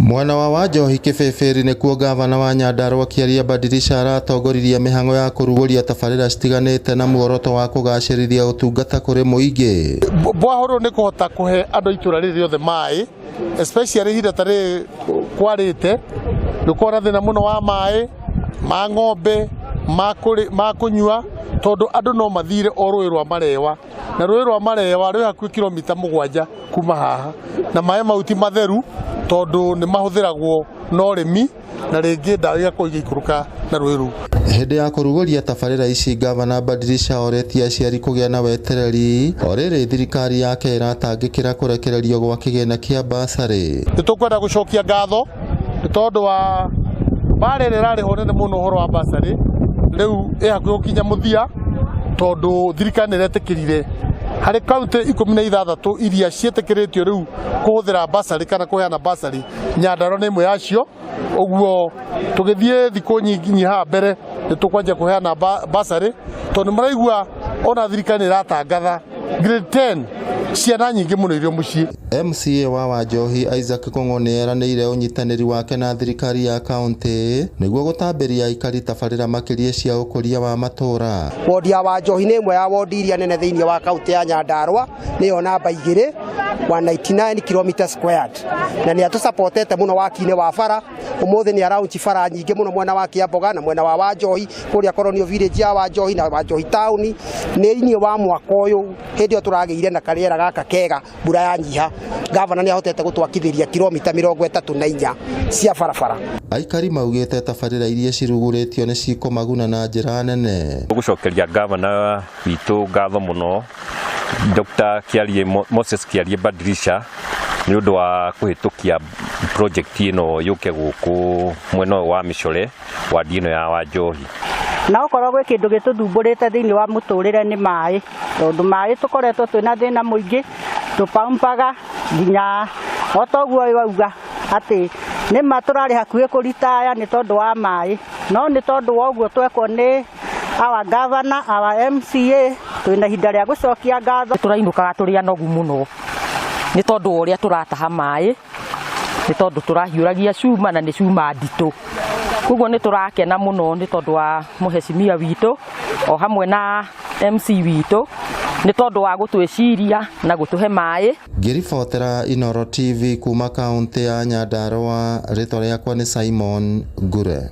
Mwena wa Wanjohi Kĩbĩbĩri nĩkuo ngavana wa Nyandarua Kĩaria Badirisha aratongoririe mĩhang'o ya kũrugũria tabarĩra citiganĩte na muoroto wa kũgacĩrithia ũtungata kũrĩ mũingĩ. Borehole nĩ kũhota kũhe andũ a itũra rĩrĩ rĩothe maĩ, especially ihinda ta rĩrĩ kwarĩte, nĩ ũkoragwo na thĩna mũno wa maĩ ma ng'ombe, ma kũnyua, tondũ andũ no mathire o rũĩ rwa Marewa, na rũĩ rwa Marewa rwĩ hakuhĩ kilomita 7 kuma haha, na maĩ mau ti matheru tondũ nĩ mahũthĩragwo na ũrĩmi na rĩngĩ ndawa igakorwo igĩikũrũka na rũĩ rũu. Hĩndĩ ya kũrugũria tabarĩra ici, ngavana Badirisha orĩtie aciari kũgĩa na wetereri o rĩrĩ thirikari yake ĩratangĩkĩra kũrekererio gwa kĩgĩna kĩa basarĩ. Nĩ tũkwenda gũcokia ngatho nĩ tondũ wa mbara ĩrĩa ĩrarĩ ho nene mũno ũhoro wa basarĩ, rĩu ĩ hakuhĩ gũkinya mũthia tondũ thirikari nĩ ĩretĩkĩrire harĩ kaunti 16 iria ciĩtĩkĩrĩtio rĩu kũhũthĩra basarĩ kana kũheana basarĩ, Nyandarua nĩ ĩmwe yacio. Ũguo tũgĩthiĩ thikũ nyingĩ haha mbere nĩ tũkwanjia kũheana basarĩ tondũ nĩ mũraigua ona thirikari nĩ ĩratangatha grade 10 ciana nyingĩ mũno irio mũciĩ. MCA wa Wanjohi Isaac Kong'o nĩ eranĩire ũnyitanĩri wake na thirikari ya kaunti nĩguo gũtambĩria aikari tabarĩra makĩria cia ũkũria wa matũũra. Wodi ya Wanjohi nĩ ĩmwe ya wodi iria nene thĩinĩ wa kaunti ya Nyandarua, nĩyo namba 2, 199 km squared, na nĩ atũsupportete mũno waki-inĩ wa bara. Ũmũthĩ nĩ araunchi bara nyingĩ mũno mwena wa Kĩamboga na mwena wa Wanjohi kũrĩa Colonial Village ya Wanjohi na Wanjohi town. Nĩ inĩ wa mwaka ũyũ hĩndĩ ĩyo tũragĩire na karĩera gaka kega, mbura yanyiha, gavana nĩ ahotete gũtwakithĩria kilomita 34 cia barabara. Aikari maugĩte tabarĩra iria cirugũrĩtio nĩ cikũmaguna na njĩra nene. Gũcokeria gavana witũ ngatho mũno, Dr. Kiarie Moses Kiarie Badirisha, nĩ ũndũ wa kũhĩtũkia project ĩno yũke gũkũ mwena ũyũ wa Mĩcore, wadi ĩno ya Wanjohi. Na okorwo gwĩ kĩndũ gĩtũthumbũrĩte thĩinĩ wa mũtũrĩre nĩ maĩ, tondũ maĩ tũkoretwo twĩna thĩna mũingĩ, tũpampaga nginya o ta ũguo wauga atĩ nĩma tũrarĩ hakuhĩ kũritaya nĩ tondũ wa maĩ, no nĩ tondũ wa ũguo twekwo nĩ our governor, our MCA, twĩna ihinda rĩa gũcokia ngatho. Tũrainũkaga tũrĩ anogu mũno nĩ tondũ wa ũrĩa tũrataha maĩ, nĩ tondũ tũrahiũragia cuma na nĩ cuma nditũ. Koguo nĩ tũrakena mũno nĩ tondũ wa mũhecimia witũ o hamwe na MC witũ nĩ tondũ wa gũtwĩciria na gũtũhe maĩ. Ngĩribotera Inooro TV kuma kaunti ya Nyandarua, rĩtwa rĩakwa nĩ Simon Ngure.